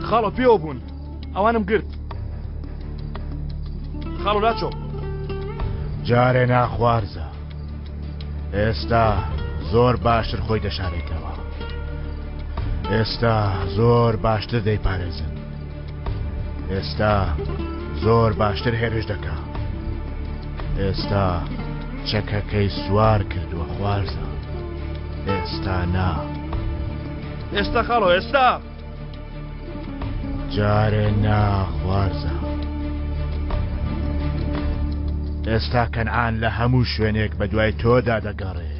خاڵۆ پێوە بوون ئەوانم گرت خاڵۆ لاچۆ. جارێ نا خوارزا ئێستا زۆر باشتر خۆی دەشارێتەوە ئێستا زۆر باشتر دەیپارێزن ئێستا زۆر باشتر هێرش دەکا ئێستا چەکەکەی سوار کردووە خوارزا ئێستا نا ئێستا خاڵۆ ئێستا جارێ نا خوارزا. ئێستا کەنعان لە هەموو شوێنێک بە دوای تۆدا دەگەڕێ.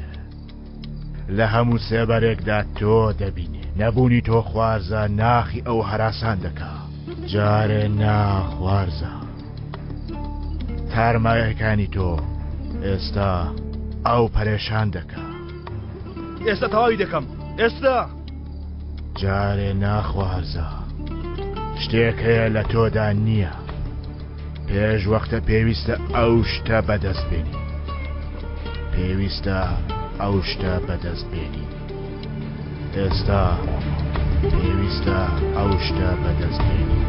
لە هەموو سێبەرێکدا تۆ دەبینێ. نەبوونی تۆ خوارزا ناخی ئەو هەراسان دەکا. جارێ نا خوارزا. تارمایەکانی تۆ ئێستا ئەو پەرێشان دەکا. ئێستا تەواوی دەکەم. ئێستا! جارێ نا خوارزا شتێک هەیە لە تۆدا نییە پێش وەختە پێویستە ئەو شتە بەدەست بێنی پێویستە ئەو شتە بەدەست بێنی ئێستا پێویستە ئەو شتە بەدەست بێنی.